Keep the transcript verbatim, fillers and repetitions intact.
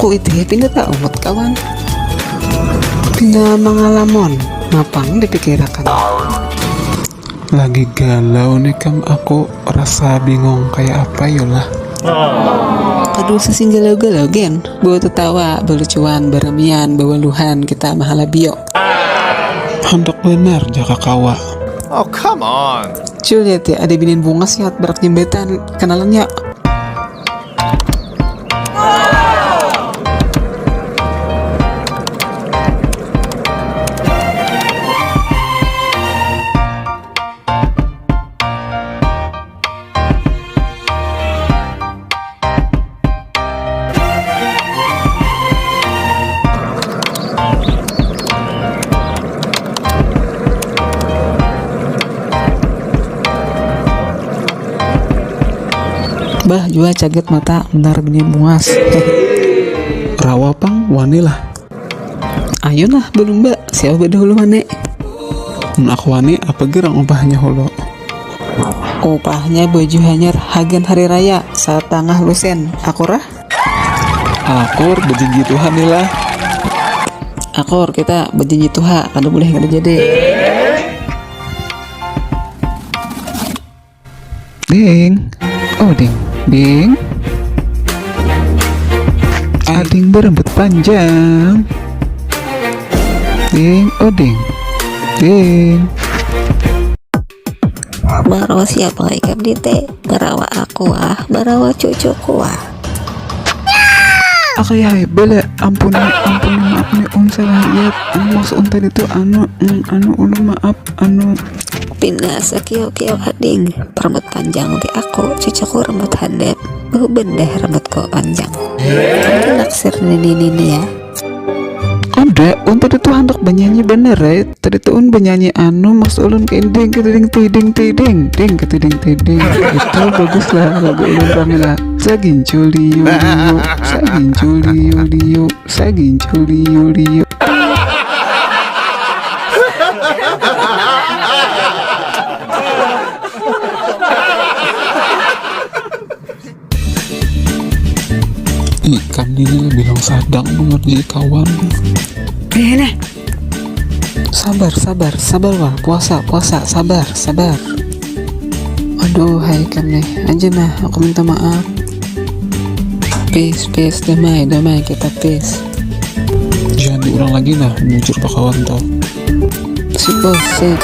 Itu ya pindah tak umut kawan. Pindah mangalamun, mapang dipikirakan. Lagi galau nih kam, aku rasa bingung kayak apa yolah. Aduh, sasing galau-galau gen. Bawa tetawa, balucuan, baramian, bawaluhan, kita mahalabio. Handak benar jaka kawa. Oh, come on. Cul, lihat ya, ada binian bungas ya, berak jembatan. Kenalan ya. Bah, jua caget mata, benar bini bungas. Rawa pang, wani lah. Ayo nah, belum mbak, siapa badahulu wani? Mun aku wani, apa gerang upahnya hulu? Upahnya baju hanyar hagan hari raya, satangah lusen. Akur ah? Akur, bejanji Tuhan ni lah. Akur, kita bejanji Tuha, kada boleh kada jadi. Ding. Oh, ding. Ding. Ading berambut panjang. Ding, oh, ding. Ding. Barawa siapa ikam dite? Barawa aku ah, barawa cucuku ah. Akai hai, bala, ampun, ampun, maaf nih, um, salah lihat. Anu, maksud um tadi tuh, anu, mm, anu, ulun maaf, anu. Pina sakio-kio ading, rambut panjang ti aku, cucuku rambut handap, uh, bendeh rambutku panjang. Naksir nini-nini ya. Ada, um tadi tuh handak banyanyi bener, right? Tadi tuh un banyanyi anu, maksud ulun kayak ding, keding, tiding, tiding, ding, keding, tiding. Itu bagus lah lagu ulun rame lah. Sagincu liu liu, sagincu liu liu, sagincu liu liu. Ikam ini bilang sadang mengerjai kawan. Eh, nah. Sabar, sabar, sabar wah. Puasa, puasa, sabar, sabar. Aduh, hai ikam nih. Aja nah, aku minta maaf. Peace, peace, damai, damai, kita peace. Jangan diulang lagi nah, bujur bakawan tau. Sip, bos, sip.